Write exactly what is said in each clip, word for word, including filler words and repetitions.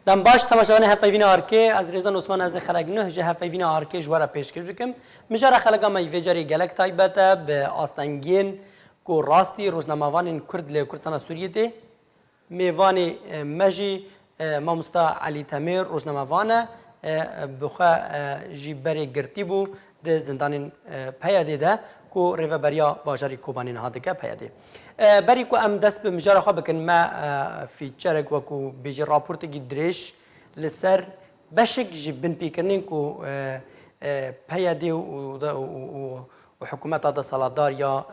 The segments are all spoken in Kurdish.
Dem baş, temaşevanê hevpeyvîna Arkê, ez Rêzan Osman, ez ê xelek nuh ji hevpeyvîna Arkê ji we re pêşkêş bikim. Mijara xeleka me yî vê carê gelek taybet e, bi astengiyên ku rastî rojnamevanên Kurd li Kurdistana Sûriyê tê. Mêvanê, e, me jî, e, mamosta Elî Temê rojnamevan e, e, bi xwe, e, jî berê girtî bû di zindanên, e, P Y D'ê de ku rêveberiya bajarê Kobanê niha dike P Y D'ê. E, berî ku em dest bi mijara xwe bikin, me, e, fîçerek wekû bêjî raportekî dirêj li ser beşek ji binpêkirinên ku, e, e, P Y D û, û, û, û, û hikûmeta desthilatdar ya,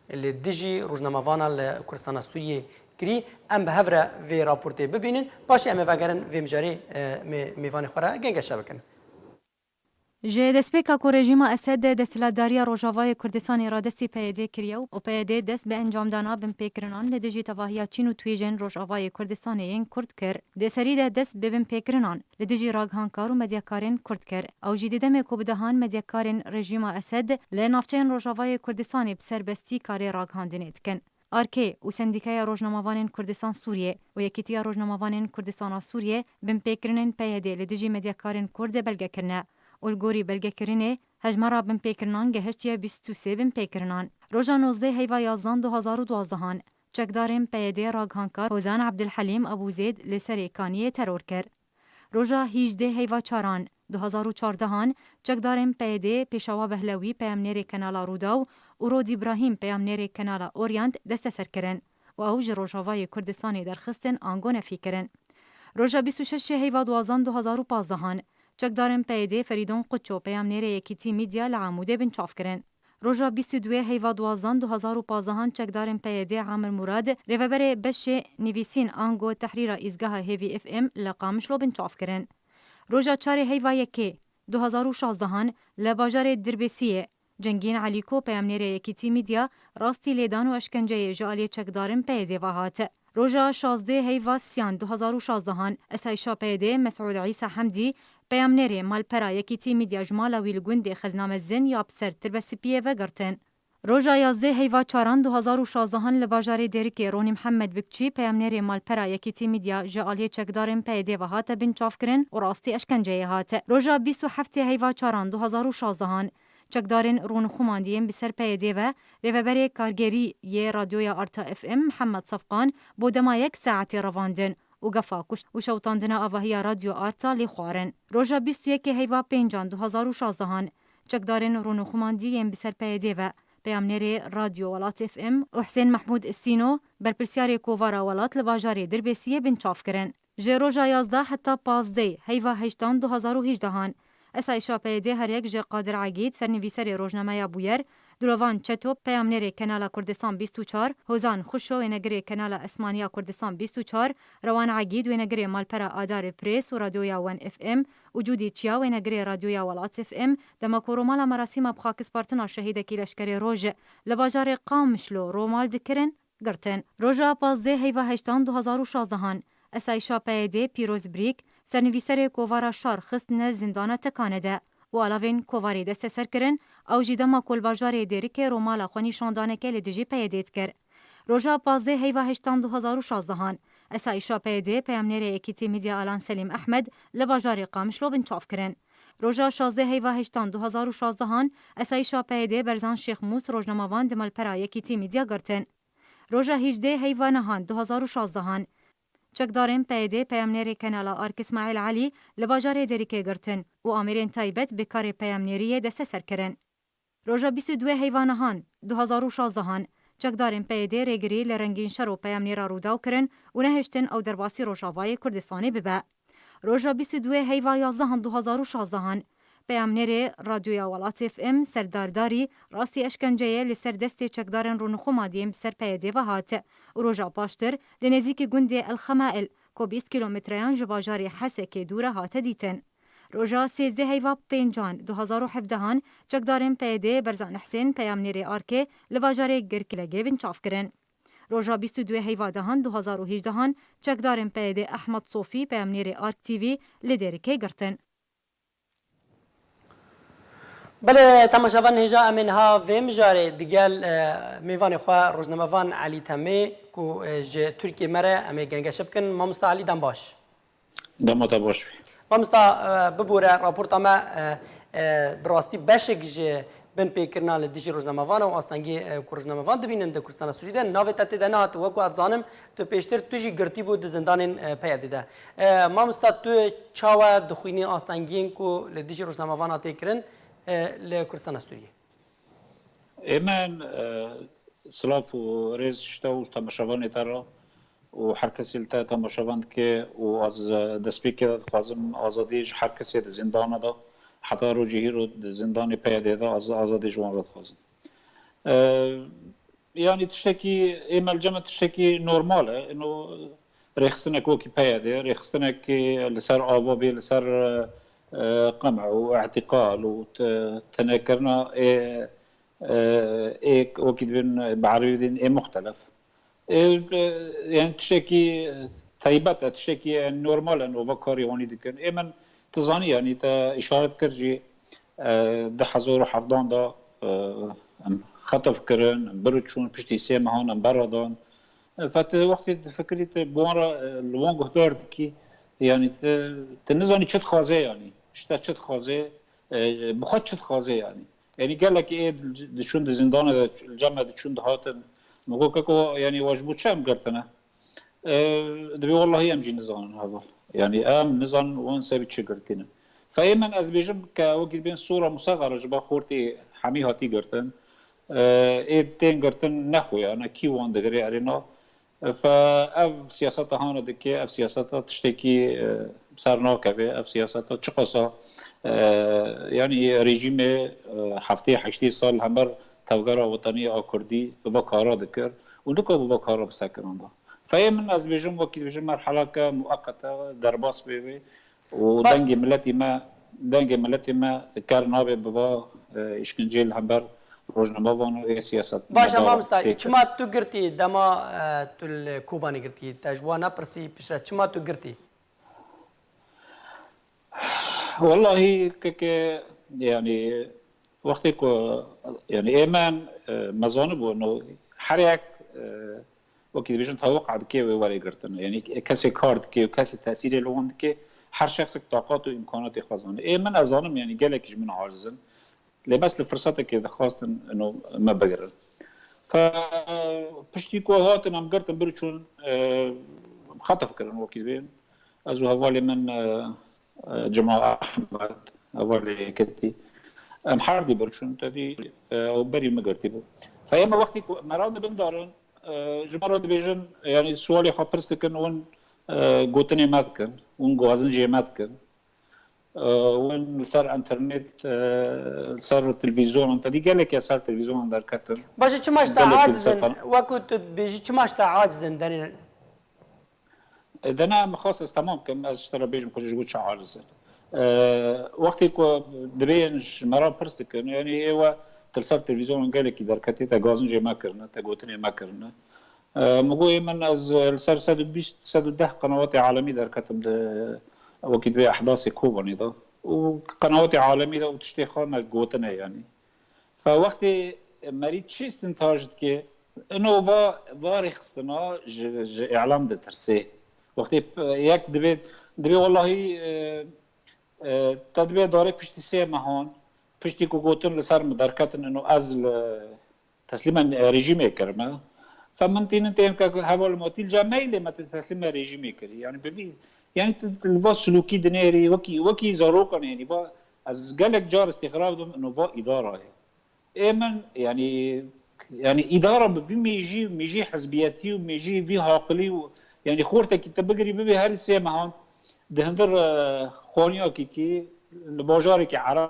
e, li dijî rojnamevana li Kurdistana Sûriyê kirî. Em bi hev re vê raportê bibînin. Paşê em ê vegerin vê mijarê, e, mê-, mêvanê xwe re gengeşe bikin. Ji destpêka ku rejîma Esed desthilatdariya Rojavayê Kurdistanê radestî P Y D kiriye û P Y D dest bi encamdana binpêkirinan li dijî tevahiya Çîn û twêjên Rojavayê Kurdistanê yên Kurd kir, di serî de dest bi binpêkirinan li dijî raghankar û medyakarên Kurd kir. Ew jî di demê ku bi dehan medyakarên rejîma Esed li navçeyên Rojavayê Kurdistanê bi serbestî karê raghandinê dikin. Arkê û Sendîkaya Rojnamevanên Kurdistan Sûriyê û Yekîtiya Rojnamevanên Kurdistana Sûriyê binpêkirinên P Y D li dijî medyakarên Kurd belge kirine û li gorî belgekirinê hejmara binpêkirinan gehiştiye bîst û sê binpêkirinan. Roja nozdeh heyva yazdan du hazar û duazdehan çekdarên P Y D raghankar Hozan Ebdulhelîm Ebûzêd li Serê Kaniyê teror kir. Roja hîjdeh heyva çaran du hazar û çardehan çekdarên P Y D Pêşawa Behlewî peyamnêrê Kanala Rûdaw û Rod Îbrahîm peyamnêrê Kanala Orient desteser kirin û ew ji Rojavayê Kurdistanê derxistin ango nefî kirin. Roja bîst û şeş heyva duwazan du hazar û pazdehan çekdarên P Y D Ferîdon Quço peyamnêrê Yekîtî Media li Amûdê binçav kirin. Roja bîst û duwê heyva duwazdan du hazar û pazdehan çekdarên P Y D Amir Murad, rêveberê beşê nivîsîn ango tehrîra îzgeha Hêvî F M li Qamişlo binçav kirin. Roja çarê heyva yekê du hazar û şazdehan li bajarê Dirbêsiyê Cengîn Elîko peyamnêrê Yekîtî Media rastî lêdan û eşkenceyê ji aliyê çekdarên P Y D ve hat. Roja şazdeh heyva siyan du hazar û şazdehan, esayîşa P Y D Mesûd Îsa Hemdî, peyamnêrê malpera Yekîtî Media ji mala wî li gundê Xezna Mezin ya bi ser Tirbesipiyê ve girtin. Roja yazdeh heyva çaran du hazar û şazdehan li bajarê Dêrikê Ronî Mihemed Bikçî, peyamnêrê malpera Yekîtî Media ji aliyê çekdarên P Y D ve hate binçavkirin û rastî eşkenceyê hat. Roja bîst û heftê heyva çaran du hazar û şazdehan, çekdarên rûnixumandiyên bi ser P Y D ve, rêveberê kargerî yê Radyoya Arta F M Mihemed Sefqan bo dema yek saetê revandin û gefa kuşt û şewitandina avahiya Radyo Arta lê xwarin. Roja bîst û yekê heyva pêncan du hazar û şazdehan, çekdarên rûnixumandî yên bi ser P Y D ve, peyamnêrê Radyo Welat F M û Husên Mehmûd Sîno, berpirsiyarê Kovara Welat li bajarê Dirbêsiyê binçav kirin. Ji roja yazdeh heta pazdeh heyva heştan du hazar û hejdehan, esayîşa P Y D her yek ji Qadir Egîd, sernivîserê rojnameya Bûyer, Dilovan Çeto, peyamnêrê Kanala Kurdistan bîst û çar, Hozan Xuşo, wênegirê Kanala Esmaniya Kurdistan bîst û çar, Rewan Egîd, wênegirê malpera Adarê Press û Radyoya Wen F M û Cûdî Çiya, wênegirê Radyoya Welat F M, dema ku romala merasîma bi xakispartina şehîdekî Leşkerê Roj li bajarê Qamişlo romal dikirin, girtin. Roja pazdeh heyva heştan du hazar û şazdehan, esayîşa P Y D Pîroz Birîk, sernivîserê Kovara Şar xistine zindana Tekane de û alavên kovarê desteser kirin, ew jî dema ku li bajarê Dêrikê romala xwenîşandaneke li dijî P Y D dikir. Roja pazdeh heyva heştan du hazar û şazdehan, esayîşa P Y D peyamnêrê Yekîtî Media Alan Selîm Ehmed li bajarê Qamişlo binçav kirin. Roja şazdeh heyva heştan du hazar û şazdehan, esayîşa P Y D Berzan Şêxmûs rojnamevan di malpera Yekîtî Media girtin. Roja hîjdeh heyva nehan du hazar û şazdehan, çekdarên P Y D peyamnêrê Kanala Ark Îsmaîl Elî li bajarê Dêrikê girtin û amêrên taybet bi karê peyamnêriyê desteser kirin. Roja bîst û duwê heyva nehan du hazar û şazdehan, çekdarên P Y D rêgirî li Rengîn Şero peyamnêra Rûdaw kirin û nehiştin ew derbasî Rojavayê Kurdistanê bibe. Roja bîst û duwê heyva yazdehan du hazar û şazdehan, peyamnêrê Radyoya Welat F M Serdar Darî rastî eşkenceyê li ser destê çekdarên rûnixumadiyên bi ser P Y D ve hat û roja paştir li nêzîkî gundê El Xemail, ku bîst kîlometreyan ji bajarê Hesekê dûr e, hate dîtin. Roja sêzdeh heyva pêncan du hazar û hevdehan, çekdarên P Y D Berzan Husên, peyamnêrê Arkê, li bajarê Girkilegê binçav kirin. Roja bîst û duwê heyva dehan du hazar û hejdehan, çekdarên P Y D Ehmed Sofî, peyamnêrê Ark T V, li Dêrikê girtin. Belê, temaşevan, hêja em ê niha vê mijarê digel, e, mêvanê xwe rojnamevan Elî Temê ku, e, ji Tirkiyê me re em ê gengeşe bikin. Mamosta Elî, dem baş. Dema te baş bî. Mamosta, e, bibore, raporta me, e, e, bi rastî beşek ji binpêkirina li dijî rojnamevan û astengî, e, ku rojnamevan dibînin di Kurdistana Sûrî de, navê te tê de nehat, wek ez dizanim, tu pêştir tu jî girtî bû di zindanên, e, P Y D'ê de. E, mamosta, tu çawa dixwînî astengiyên ku li dijî rojnamevana tê kirin, e, li Kurdistana Sûriyê? Ê min, e, silav û rêz ji te û temaşevanê te re û her kesê li te temaşevan dike û ez, e, destpêkê de dixwazim azadî ji her kesê di zîndana de, heta rojê hîro di zîndanê P Y D'ê de ez azadî ji wan re dixwazim. E, yanî tiştekî, ê me li cem me tiştekî normal e. Ino rêxistinek wekî P Y D'ê, rêxistinekî li ser ava bê, li ser, e, qem'a û îtîqal û ti-, tinekirina ê, e, ê wekî dibên bi erebî dibên ê muxtelef. Ê, e, yani tiştekî taybet e, tiştekî, e, normal e, nova karê wanî dikin. Ê min, tu zanî, yani te îşaret kir jî, e, du hezar û hevdan de, e, em xetef kirin, em bir û çûn, piştî sê mehan em bera dan. E, fe tu wextê difikirî, tu bi wan re, e, li wan guhdar dikî, yani tu, tu nizanî çi dixwaze, yani ji te çi dixwaze, e, bi xwe çi dixwaze, yani. Yanî gelekî ê diçûn di zîndanê de, li cem me diçûn dihatin. Min got, keko, yanî we ji bo çi em girtine? E, dibê wellahî em jî nizanin heval. Yanî em nizanin wan sebî çi girtî ne. Fe ê min ez dibêjim ke wekî dibên sura musexere ji ba xortê hemî hatî girtin. E, ê tên girtin ne xwe ya, ne kî wan digire erê na. Fe ev siyaseta hana dike, ev siyaseta tiştekî, e, ser nakeve, ev siyaseta çiqasa, e, yanî rejîmê, e, heftê heştê sal hember tevgera wetanî a kurdî bi va kara dikir û nika bi va kara bi sekiran da. Fe yê min ez dibêjim, wekî dibêjim merheleke mueqete derbas bê wê. û Ba- dengê miletî me, dengê miletî me ker nabe bi va, e, îşkinceyê li hember rojnamevan û ê siyasetmedaran. Baş e, mamosta, çima tu girtî dema, e, tu li Kobanê girtî? Te ji wan nepirsî piştre, çima tu girtî? Wellahî keke, yani, wextê ku, yani, ê min, e, me zanibû, no, her yek, e, wekî dibêjin, teweqa dike wê were girtin. Yanî kesê kar dike û kesê tesîrê li wan dike, her şexsek taqat û îmkanatê xwe zane. Ê min ez zanim, yanî gelekî ji min aciz in. Lê bes li firsetekê dixwastin ino me bigirin. Fe piştî ku hatin em girtin bir çûn, e, xetef kirin wekî dibên. Ez û hevalê min, e, e, Cima Ehmed, hevalê yeketî. Em herdî bir çûn, te dî, e, ew berî min girtî bû. Fe ê me wextî ku me re dibin darin, e, ji me re dibêjin, yanî sualê xwe pirs dikin, hûn, e, gotinê me dikin, hûn guhazincê me dikin. E, hûn li ser înternet, e, li ser televîzyonan, te dî gelekî ser televîzyonan derketin. Baş e, çima ji te aciz in? Wekû tu dibêjî, çima ji te aciz in, denê? E, dene min xwest ez temam kim, ez ji te re bêjim xwe ji bo çi aciz in. E, wextê ku dibên ji me re pirs dikin, yanî ê we tu li ser televîzyonan gelekî derketî, te gazincê me kirine, te gotinê me kirine. E, min got, ê min ez li ser sed û bîst, sed û deh qenawatê alemî derketim di wekî dibê ehdasê Kobanê de. Û qenawatê alemî de û tiştê xwe me gotine, yanî. Fe wextê merî çi îstintaj dike, ino va, va rêxistina ji, ji îlam ditirse. Wextê, e, yek dibê, dibê wellahî, e, e, te dibê darê piştî sê mehan, piştî ku gotin li ser min derketin, ino ez li teslîma, e, rejîmê kirime. Fe min tînin tên ke heval ma tî li cem me yî, lê me te teslîma rejîmê kirî. Yanî bi vî, yanî tu li va silûkî dinêrî, wekî, wekî zarokan, yanî va ez gelek car îstîxrab dim, ino va îdara ye. Ê min, yanî, yanî îdara bi vî mêjî, mêjî hizbiyetî û mêjî vî haqilî û, yanî xortekî te bigirî bibê herî sê mehan di hundir, e, xaniyakî kî li bajarekî Ereb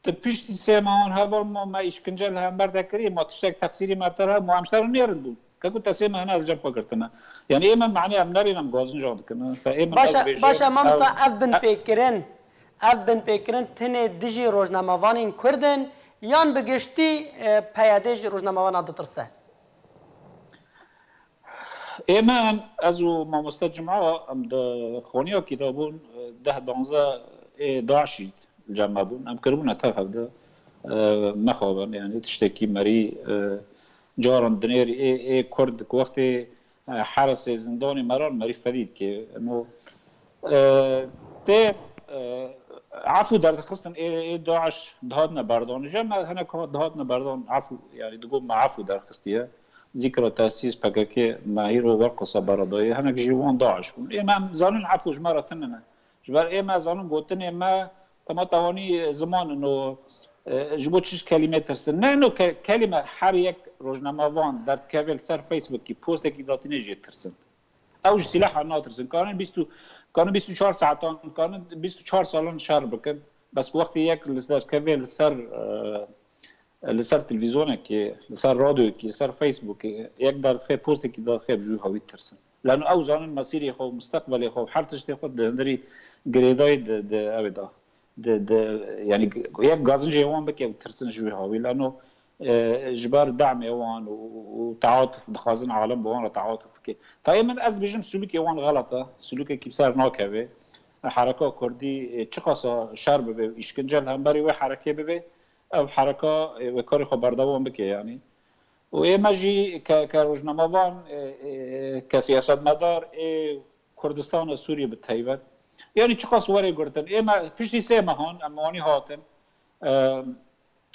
Tu piştî sê mehan heval ma me îşkence li hember te kirî, ma tiştek teqsîrî me bi te re, ma em ji te re nêrind bûn. Keko te sê mehane ez cem xwe girtine. Yanî ê me mane em nerîn em gazinca dikin. Fe ê min Baş ez e, bêjim, baş e, mamosta, ev, ev binpêkirin, ev binpêkirin tenê dijî rojnamevanên Kurd in, yan bi giştî, e, P Y D ji rojnamevana ditirse? Ê me em, ez û mamoste Cima, em di xaniyakî de bûn, deh danzdeh ê DAIŞî li cem me bûn. Em kiribûne tev hev de, e, mexabin, yanî tiştekî merî, e, caran dinêrî ê, ê Kurd ku wextê, e, heresê zindanê me re merî fedî dike. Eno, E, tê, e, efû derdixistin ê, ê DAIŞ dihatine berdan. Ji me hinek dihatine berdan efû, yani digot me efû derxistiye. Zikra tesîs P K K me hîro werqisa beredayê. Hinek jî wan DAIŞ bûn. Ê me em zanin efû ji me re tune ne. Ji ber ê me zanin gotinê me tema tewanî ziman ino, e, ji bo çi ji kelîmê tirsin. Ne ino ke-, kelîme her yek rojnamevan derdikeve li ser Facebookî postekî datîne jê tirsin. Ew ji sîleha natirsin. Kanin bîst û, kanin bîst û çar saetan, kanin bîst û çar salan şer bikin. Bes ku wextê yek li ser kevê, li ser, e, li ser televîzyonekê, li ser radyoyekî, li ser Facebookê, yek derdixe postekî derdixe bi jû hawî tirsin. Lano ew zanin mesîrê xwe, musteqbelê xwe, her tiştê xwe di hundirî girêdayî di, di ew ê da. Di, di, yani yek gazincê wan bike û tirsin ji wî hawî. Lano e, ji ber demê wan û, û, û teatuf dixwazin alem bi wan re teatuf bike. Tayê min ez dibêjim, silûkê wan xelet e, silûkekî bi ser nakeve. Hereka Kurdî, e, çiqasa şer bibe û îşkence li hemberî wê herekê bibe, ev hereka, e, wê karê xwe berdewam bike, yanî. Û ê me jî ke, ke rojnamevan, e, e, ke siyasetmedar ê Kurdistana Sûriyê bi taybet, yanî çiqas were girtin. Ê me piştî sê mehan em wanî hatin. E,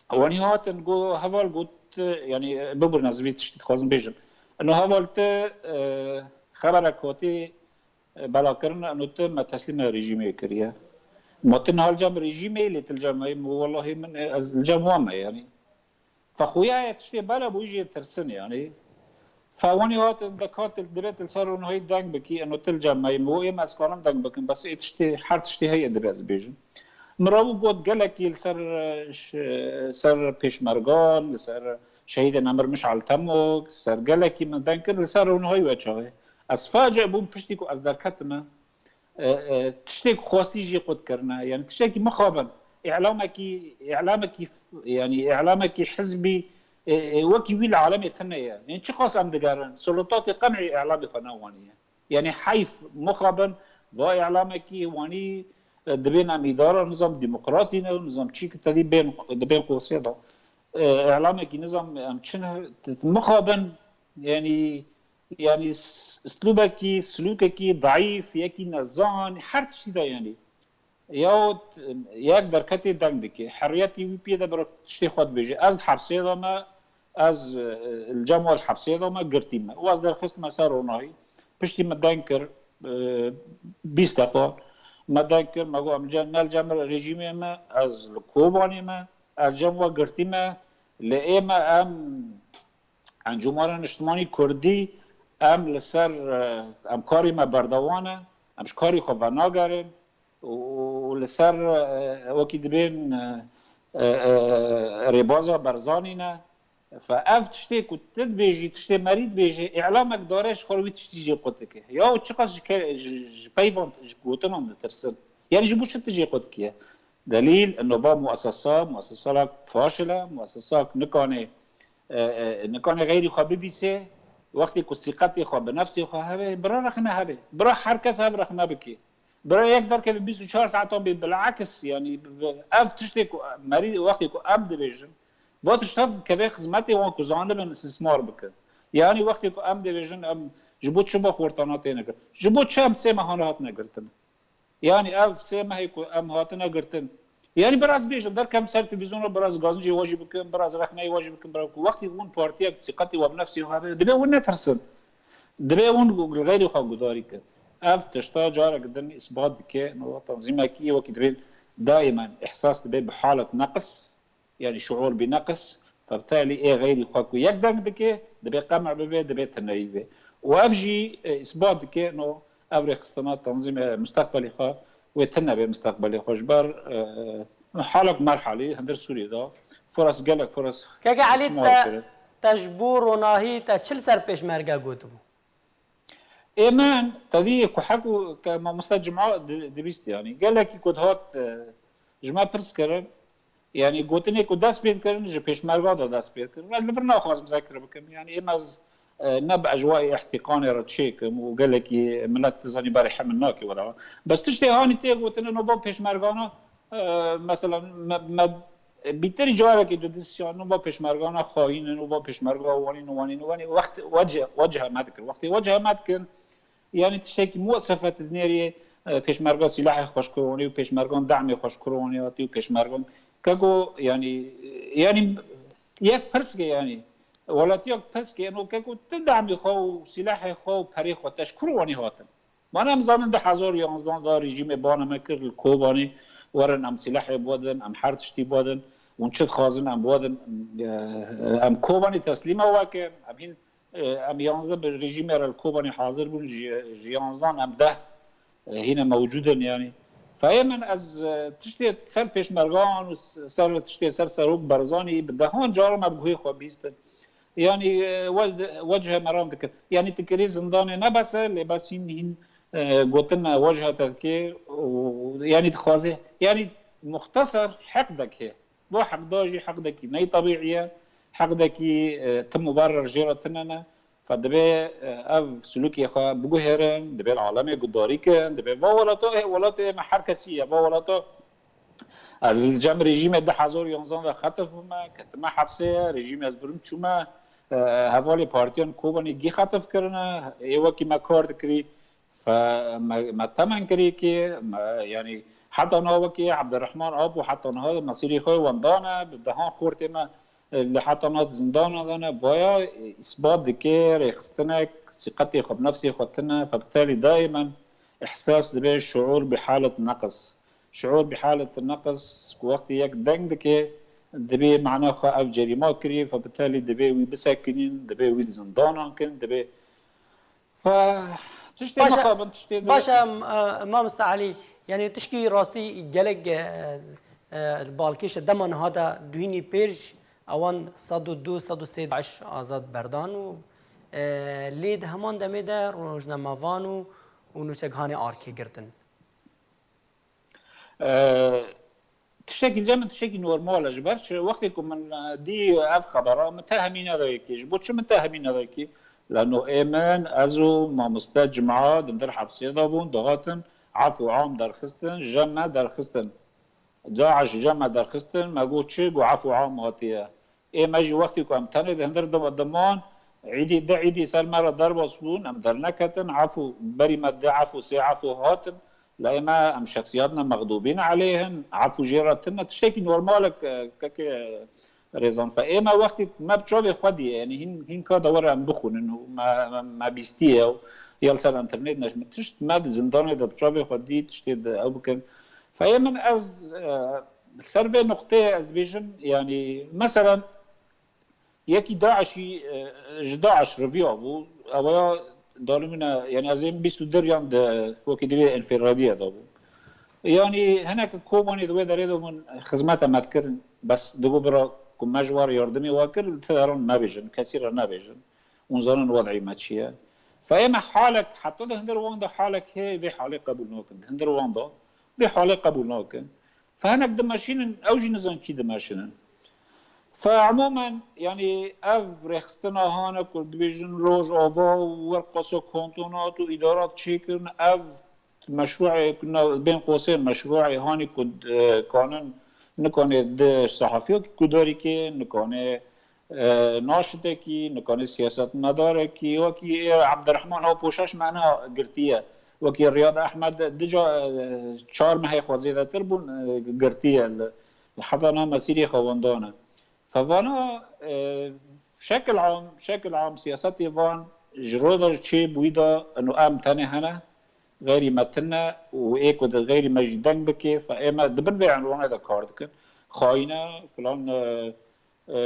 Wanî hatin, got, heval got, yanî, bibirin ez vî tiştî dixwazim bêjim. Eno heval ti, e, xeberek hatî, e, belakirin, eno ti me teslîme rejîmê kiriye. Ma ti niha li cem rejîmê, lê ti li cem me yî? Min got, wellahî min, e, ez li cem wan me, yanî. Fe xuya ye tiştê bela bû jê tirsin, yanî. Fewanî hatin, dek hat, divê tu li ser ronahî deng bikî, eno tu li cem me yî. Min got, ê me ez kanim deng bikim, bes ê tiştê, her tiştê heye divê ez bêjim. Min rabû got, gelekî li ser, e, ş-, ser pêşmergan, li ser şehîdên Emir Mişal Temok, ser gelekî min deng kir, li ser ronahî wê çaxê. Ez face bûm piştî ku ez derketime. E, e, tiştê ku xwestî jî qut kirine. Yani tiştekî mixabin. Îlamekî, îlamekî, yani îlamekî hizbî, e, e, wekî wî li alemê tune ye. Yani çiqas em digerin, sulûtatê qem'î îlamê xwe newanî ye. Yani heyf mixabin, va îlamekî wanî, e, dibên em îdara nizam demokratî ne, nizam çî ki tedî bên, dibên qosê de. E, îlamekî nizam em çi ne, mixabin, yani, yani s-, slûbekî, silûkekî daîf, yekî nezan, her tiştî de yani. Yahut, e, yek derketê deng dike. Heriyetî wî pê de bira tiştê xwe dibêje. Ez di hepsê de me, ez, e, li cem we li hepsê de me, girtî me. Û ez derxistime ser ronahî. Piştî me deng kir, e, bîst deqa. Me deng kir, me got, em cem, ne li cem rejîmê me, ez li Kobanê me, ez cem we girtî me. Lê ê me em Encûmana Niştimanî Kurdî, em li ser, e, em karê me berdewam e, em ji karê xwe venagerin û, û li ser, e, wekî dibên, e, e, e, rêbaza Berzanî ne. Fe ev tiştê ku tu dibêjî, tiştê merî dibêje, îlamek dare ji xwe re wî tiştî jê qut dike. Ya û çiqas ji ke-, ji, ji peyvan, ji gotinan ditirsin. Yani ji bo çi tu jê qut dikiye? Delîl, eno va muesesa, muesesayek faşil e, muesesayek nikane, e, e, nikane xeyrî xwe bibîse, wextê ku sîqetê xwe bi nefsê xwe hebe, bira rexne hebe. Bira her kes hev rexne bike. Bira yek derkeve bîst û çar saetan bê bilakis, yani bi-, bi-, ev tiştê ku merî wextê ku em dibêjin, va tişta keve xizmetê wan ku zanibin istismar bikin. Yani wextê ku em dibêjin, em ji bo çi va xortana têne kirin? Ji bo çi em sê mehane hatine girtin? Yani ev sê mehê ku em hatine girtin. Yani biraz bêjin, derkem ser televîzyona biraz gazincê we jî bikin, biraz rexneyê we jî bikin, bira ku wextê hûn partiyek sîqetê we bi nefsê we hebe, divê hûn netirsin. Divê hûn li xeyrê xwe gudarî kin. Ev tişta carek din îsbat dike, nava tanzîmekî wekî divê daîmen îhsas dibe bi halet neqis, yani şuur bi neqis, febtelî ê xeyrî xwe ku yek deng dike, dibe qem'a bibe, dibe tineyî be. Û ev jî, e, îsbat dike, no, ev rêxistina tanzîm, e, mustaqbelê xwe, wê tune be mustaqbelê xwe. Ji ber, e, halek merhalî hindir Sûriyê de, furas gelek, furas Keke Elî, îstismar te, kirin. Te ji bo ronahî te çi li ser pêşmerge gotibû? Ê min, tevî ku hek û ke mamoste Cuma di-, dibîst, yani gelekî ku dihat, e, ji me pirs kirin, yani gotinê ku dest pê dikirin, ji pêşmerga de dest pê dikirin. Ez li vir naxwazim zekir bikim. Yani ê me ez, e, ne bi ecwayê îhtîqanê re çêkim û gelekî milet dizanî berê hemin nake were. Bes tiştê hanî tê gotine, no va pêşmergana, e, mesela me, me E, bîtir carekê didisiya, nû va pêşmergana xayîn in, nû va pêşmerga wanî, nû wanî, nû wanî, wext wece-, wecihe me dikir. Wextê wecihe me dikin, yani tiştekî muesefet dinêriyê, e, pêşmerga sîlahê xwe ji kir wanî û pêşmergan demê xwe ji kir wanî hatî û pêşmergan keko, yanî, yanî yek pirs ke, yanî welatiya pirs ke, eno keko ti demê xwe û sîlahê xwe û perê xwe te ji kir wanî hatin. Mana em zanin du hezar yanzdeh da rejîmê bana me kir li Kobanê, werin em sîlahê bidin, em her tiştî bidin, hûn çi dixwazin em bidin, e, em Kobanê teslîma we kin, em hîn, e, em yanzdeh bi rejîmê re li Kobanê hazir bûn, ji, ji yanzdan em deh, e, hîne mewcûd in, yanî. Fehê min ez, e, tiştê ser pêşmergan û s-, ser tiştê ser Serok Barzanî bi dehan caran me bi guhê xwe bîstin. Yanî, e, we-, wecihê me ram dikir. Yanî tu kirî zindanê ne bes e, lê bes hîn, hîn, e, gotin wecihê te dikê û yanî dixwaze, yanî muxteser heq dekê. Bo heqda jî heqdekî ney tebîî ye, heqdekî, e, tim û ber re jê re tune ne. Fe dibê, e, ev silûkê xwe biguhêrin, dibê li alemê guhdarî kin, dibê va welata, ê, welatê me her kesî ye, va welata ez li cem rejîmê du hezar yanzan de xetif bûme, ketime hepsê, rejîmê ez birim çûme, e, hevalê partiyan Kobanê gî xetif kirine, ê wekî me kar dikirî, fe me, me temen kirî ki, me, yanî heta niha wekî Ebdirehman Apo heta niha mesîrê xwe wendane, bi dehan xortê me, e, li heta niha di zindana de ne, vaya, e, îsbat dike, rêxistinek, sîqetê xwe bi nefsê xwe tine, fe bi telî dayê min ihsas dibe şuur bi halet neqis. Şuur bi halet neqis ku wextê yek deng dike, dibê mana xwe ev cerîma kirî, fe bi telî dibê wî bisekinîn, dibê wî di zindanan kin, dibê fe tiştê Baş e, mixabin, tiştê di- baş e, em, e, mamoste Elî, yanî tişkî rastî gelek, e, e, balkêş e. Dema niha de duhînî pêş ewan sed û du, sed û sê DAIŞ azad berdan û, e, lê di heman demê de rojnamevan û, û nûçeghanê arkê girtin. E, tiştekî li cem min tiştekî normal e. Ji ber çi? Wextê ku min, e, dî ev xebera, min tehmî nedayekî. Ji bo çi min tehmî nedayekî? Lano ê min, ez û mamoste Cima di hundir hepsê de bûn, dihatin efû am derxistin, ji cem me derxistin. DAIŞ ji cem me derxistin, me got çi? Got efû am hatiye. Ê me jî wextî ku em tenê di hundir di-, diman, îdî, di îdî ser me re derbas bûn, em derneketin, efû, berî me di efû, sê efû hatin, la ê me em şexsiyatine mexdûbîn elêhin, efû jê re tine, tiştekî normal e, ke-, kekê Rêzan. Fe ê me wextî me bi çavê xwe dîye, yanî hîn, hîn ka de were em bixwînin û me, me, me bîstiye û ya li ser înternet ne, tişt me di zindanê de bi çavê xwe dî, tiştê di ew bikin. Fe ê min ez, e, li ser vê nuqteyê ez dibêjim, yanî, meselen, yekî DAIŞî, e, ji DAIŞ riviya bû, ew ya dalûmîne, yanî ez ê bîst û du riyan di wekî divê înfîradiye de bû. Yanî hinek Kobanê di wê derê de bûn, xizmeta me dikirin, bes digot bira ku me ji we re yardimê we kir, li te deran nebêjin, kesî re nebêjin. Hûn zanin wed'î me çi ye. Fe ê me halek, heta di hundir wan de halek heye, vê halê qebûl nakin. Di hundir wan de vê halê qebûl nakin. Fe hinek dimeşînin, ew jî nizan kî dimeşînin. Fe emûmen, yanî ev rêxistina hane ku dibêjin Rojava û werqasa kantonat û îdarat çêkirin, ev meşruê ku na-, bên qosên meşruê hanî ku, e, kanin, nikanê di sehafiyek gudarî ke, nikanê, e, naşitekî, nikanê siyasetmedarekî, wekî, e, Ebdirehman Apo şeş mehna girtiye. Wekî Riyad Ehmed dica, e, çar mehê xwe zêdetir bûn, e, girtiye li, li heta niha mesîrê xwe wendane. Fe vana, e, şekil am, şekil am siyasetê van ji ro de çê bûyî de, eno em tenê hene, xeyrî me tine û ê ku di xeyrî me jî deng bike, fe ê me di bin vê enwanê de kar dikin. Xayîne, filan, e, e,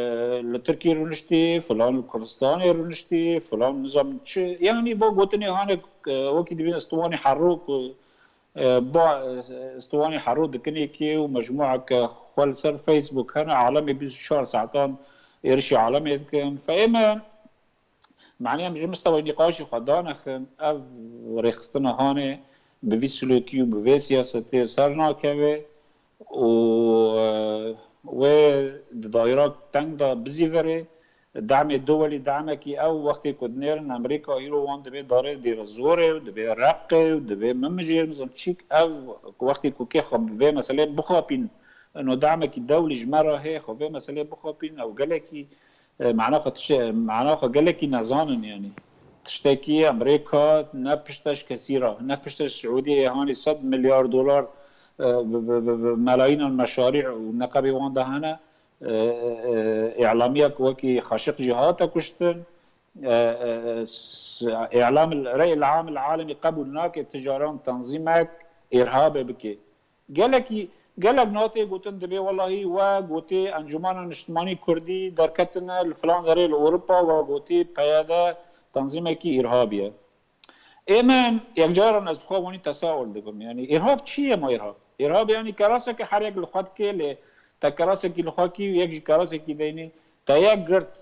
li Tirkî rûniştî, filan li Kurdistanê rûniştî, filan nizam çi. Yanî bo gotinê hane, e, wekî dibên Istiwanê Herro ku, e, ba, e, Istiwanê Herro dikinê kê û mecmueke xwe li ser Facebook hene, alemê bîst û çar saetan êrişî alemê dikin. Fe ê me Manî em ji mistewayê nîqaşê xwe danexin, ev rêxistina hanê bi vî silokî û bi vê siyasetê ser nakeve û, e, wê di daîra teng de bizîvirê. Demê duwelî demekî ew wextê ku dinêrin Amerîka îro wan dibê darê dêre zorê û dibê reqê û dibê min mijêr nizam çîk ev wextê ku kê xwe bi vê meselê bixapîn, ino demekî dewlî ji me re hê xwe vê meselê bixapîn ew gelekî E, mana xwe tiştê, mana xwe gelekî nezanin, yanî. Tiştekî Amerîka ne pişte ji kesî re, ne pişte ji Siûdiyê, hanî sed milyar dolar, e, bi, bi, bi, bi melayînan meşarî û neqebê wan de hene, e, e, e, îlamiyek wekî Xaşiq jî hate kuştin. E, e, e, s-, îlam, rey îlam alemî qebûl nake tu caran tanzîmek îrhabê bike. Gelekî, gelek niha tê gotin dibê welahî we gotê Encûmena Niştimanî Kurdî derketine li filan derê li Ewropa, we gotê P Y D tanzîmekî îrhabî ye. Ê min, yekcaran ez bi xwe wanî tesaul dikim. Yanî îrhab çi ye ma îrhab? Îrhab yanî keraseke her yek li xwe dike, lê te kerasekî li xwe kî û yek jî kerasekî deynê. Te yek girt,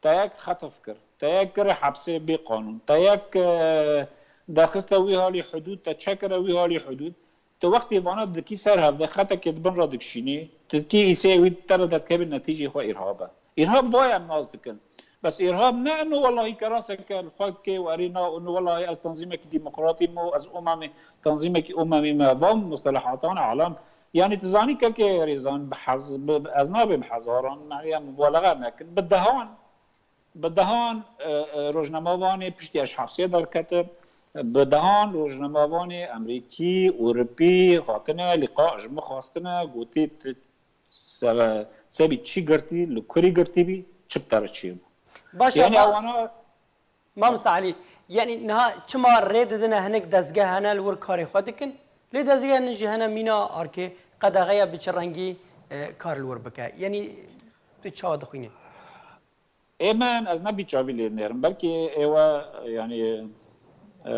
te yek xetf kir, te yek kire hepsê bê qanûn, te yek, e, derxiste wî halî hudûd, te çekire wî halî hudûd. Tu wextê vana dikî ser hevde, xetekê di bin re dikişînî, tu dikî îsê wî te re derdikeve netîcê xwe îrhab e. Îrhab vay em nas dikin. Bes îrhab ne eno welahî keraseke li xwe dike û erê na eno welahî ez tanzîmekî demokratî me û ez umemê, tanzîmekî umemî me. Van mustelehatan alem. Yanî tu zanî kekê Rêzan bi hez-, bi, bi, ez nabê bi hezaran, yanî em mubalexe nekin. Bi dehan, bi dehan, e, e, rojnamevanê piştî ez ji hepsê derketim. Bi dehan rojnamevanê Amerîkî, Ewropî hatine lîqa ji min xwastine, gotî tu seve-, sebî çi girtî, li kurî girtî bî, çi bi te re çêbû. Baş e, Yanî ma-, ewana Mamosta Elî, yanî niha çima rê didine hinek dezgeh hene li wir karê xwe dikin, lê dezgeh hinek jî hene mîna arkê qedexeya bi çi rengî, e, kar li wir bike? Yanî tu çawa dixwînî? Ê min, ez ne bî çavî lê nêrim. Belkî ê we, yanî, e,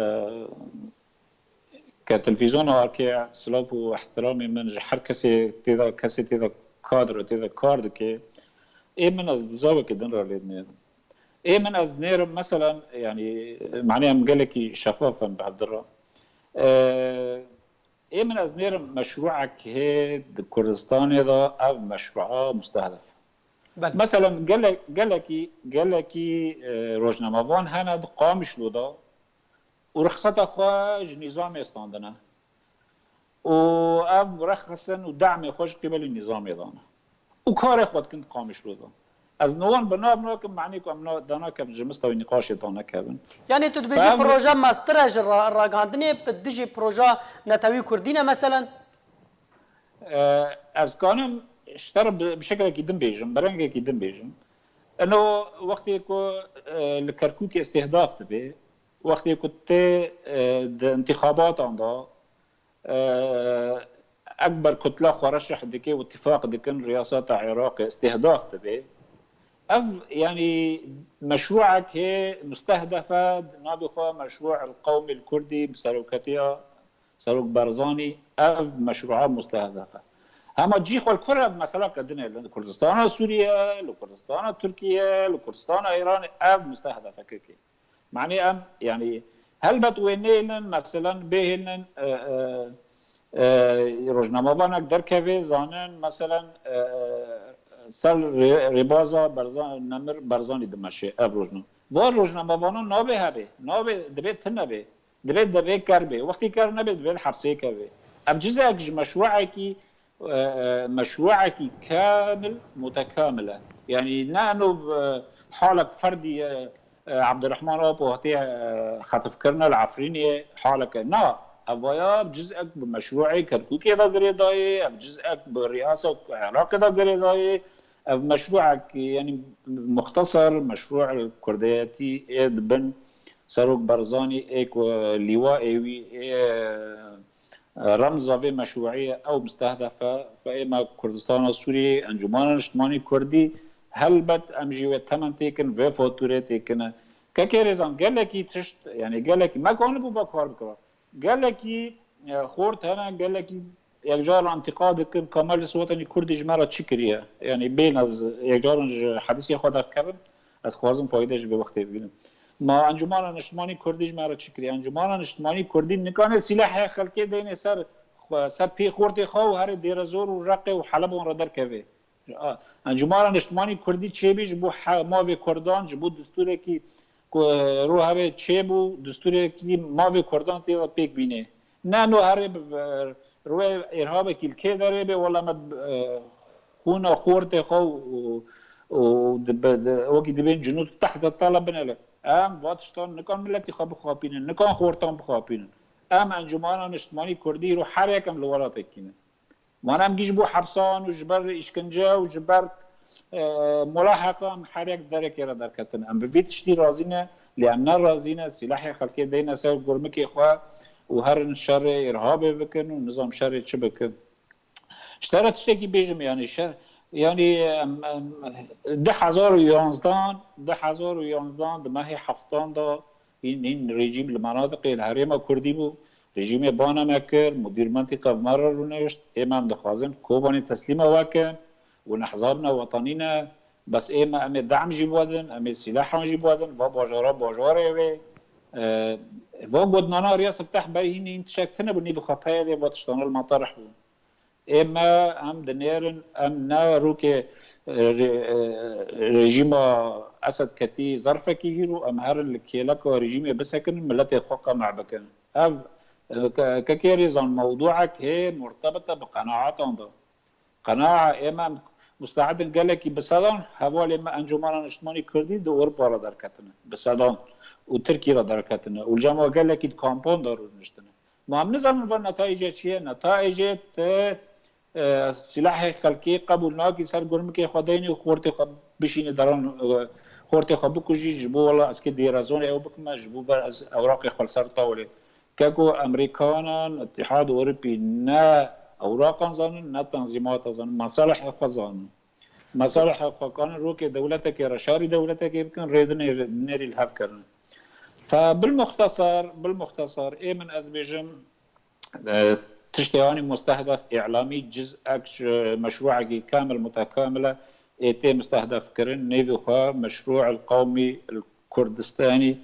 ke televîzyona arkê silav û ehtiramê min ji her kesê tê de, kesê tê de kadro, tê de kar dike. Ê min, ez di zavekê din re lê nêrim. Ê min, ez nêrim, meselen, yanî, manê em gelekî şefaf in bi hevdira. E, Ê min, ez nêrim meşrûek hê di Kurdistanê de, ev meşrûa mustehdef e. Belê. Meselen, gelek-, gelekî, gelekî, e, rojnamevan hene di Qamişlo de û rixseta xwe ji nîzamê standine. Û ev murexis in û demê xwe ji qîbelî nîzamê dane. Û karê xwe dikin di Qamişlo de. Ez niwan bi nav nakim, manî ku em na-, danakevin ji mista wî nîqaşê danekevin. Yanî tu dibêjî Fem- proje mestir e ji ra-, ragihandinê, bi dijî proja netewî kurdî ne meselen? E, ez kanim ji te re bi, bi şekilekî din bêjim, bi rengekî din bêjim. Eno wextê ku, e, li Kerkûkê îstihdaf dibe, wextê ku tê, e, di intixabatan de, e, ekber kutla xwe reşih dike û tifaq dikin riyaseta Iraqê îstihdaf dibe. Ev, yanî, meşrûek hê mustehdef e, di navê xwe meşrû el qewmî el kurdî bi seroketiya Serok Barzanî, ev meşrûa mustehdef e. Hema cî xwe li kur e, ev mesela ke dinê li Kurdistana Sûriye, li Kurdistana Tirkiye, li Kurdistana Îranê ev mustehdef e kekê. Manê em, yanî, helbet wê nêlin, meselen, bêhêlin, e, e, e, rojnamevanek derkeve, zanin, meselen, e, ser rê-, rêbaza Berzan-, Nemir Berzanî dimeşe ev rojname. Va rojnamevanan nabe hebe, nabe, dibe tune be, dibe, dibe ker be. Wextî ker nebe, dibe hepsê keve. Ev cizek ji meşruekî, e, e, meşruekî kamil, mutekamil e. Yanî ne eno, e, halek ferdî, e, e, Abdurrahman Apo hatiye, e, xetifkirine li Efrînê haleke. Na, ev vaya cizek bi meşruê Kerkûkê de girêdayê, ev cizek bi riyasa Iraqê de girêdayê. Ev meşruek, yanî muxtesar meşru kurdeyetî ê di bin Serok Barzanî ê ku lîwa ê wî ê, e, remza vê meşruiyê ew mustehdef e. Fe ê me Kurdistana Sûriyê, Encûmena Niştimanî Kurdî, helbet em jî wê temen têkin, vê fatûrê têkine. Kekê Rêzan, gelekî tişt, yanî gelekî me kanibû ve kar bikira. Gelekî, e, xort hene, gelekî yekcar întiqad dikin, Kemal Swatanî Kurdî ji me re çi kiriye? Yanî bêhn ez yekcaran ji hedîsê xwe derkevim, ez xwazim fayde ji vê wextê bibînim. Ma Encûmana Niştimanî Kurdî ji me re çi kiriye? Encûmana Niştimanî Kurdî nikane sîlehê xelkê deyne ser xwe, ser pê xortê xwe û herê Dêrezor û Reqê û Helebon re derkeve. A, Encûmana Niştimanî Kurdî çêbî ji bo he-, mavê Kurdan, ji bo distûrekî ku, e, ro hebe çêbû, distûrekî mavê Kurdan tê de pêk bîne. Ne no herê bi, bi, rûyê îrhabekî li kê derê bê, wela me, e, xûna xortê xwe û, û dibe-, di-, wekî dibên cunûd tehte talebin ele. Em va tiştan nikan miletî xwe bixapînin, nikan xortan bixapînin. Em Encûmena Niştimanî Kurdî îro her yek em li welatekî ne. Wan em gî ji bo hepsan û ji ber îşkence û ji ber, e, mulaheqa em her yek derekê re derketin. Em bi vî tiştî razî ne, lê em ne razî ne, sîlehê xelkê deyne ser gurmikê xwe û herin şerê îrhabê bikin û nizam şerê çi bikin. Ji te re tiştekî bêjim, yanî şer, yanî, em, em, du hezar û yanzdan, du hezar û yanzdan di mehê heftan de hîn, hîn rejîm li menatiqê li herêma Kurdî bû. Rejîmê bana me kir, mudîr mentîqa bi me re rûnişt. Ême em dixwazin Kobanê teslîma we kin û nehzabna wetanî ne. Bes ême em ê de'm jî biwedin, em ê sîlehan jî biwedin, va bajara bajarê wê. E, va got nana riya sifteh berî hîn hîn tişek tune bû, nîvî xwe peyê lê va tiştana li me terih bûn. Ê me em dinêrin, em ne rûkê, e, re-, e, rejîma Esed ketî zerfekî hîr û em herin li kêleka rejîmê bisekinin, miletê xwe qemeq bikin. Ev, e, ke-, kekê rêzan mewdûek hê murtebite bi qenaetan de. Qenaa ê me em mustahidin gelekî bi sedan hevalê me Encûmena Niştimanî Kurdî di Ewropa re derketine. Bi sedan û Tirkî re derketine. Û li cem we gelekî di kampan de rûniştine. Ma em nizanin van netayîcê çi ye? Netayîcê te, e, sîlahê xelkê qebûl nakî, ser gurmikê xwe deynî û xortê xwe bişînî deran, e, xortê xwe bikujî, ji bo wela ez kê dêrezonê ew bikime, ji bo ber ez ewraqê xwe li ser tawilê. Keko Emerîkanan, Îtîhad Ewropî ne ewraqan zanin, ne tenzîmatan zanin, meselihê xwe zanin. Meselihê xwe kanin rokê dewletekê re, şerî dewletekê bikin, rê dinê-, dinêrî li hev kirine. Fe bilmuxtesar, bilmuxtesar, ê min ez bêjim, e, tiştê anî mustehdef îlamî ciz'ek ji meşrû'ekî kamil mutekamil e, ê tê mustehdef kirin, nêvî xwe Meşrû'il Qewmî il Kurdistanî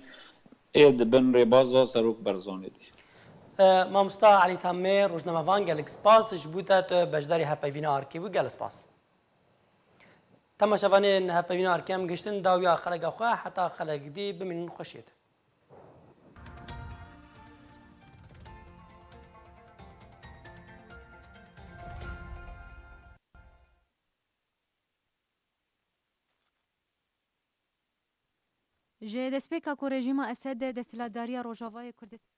ê di bin rêbaza Serok Barzanî de. E, Mamosta Elî Tamê, rojnamevan, gelek spas ji bo te tu beşdarî hevpeyvîna arkê bû, gelek spas. Temaşevanên hevpeyvîna arkê em giştin dawiya xeleka xwe, heta xelek dî bimînin xweşiyê de. Ji destpêka ku rejîma Esed desthilatdariya Rojavayê Kurdistanê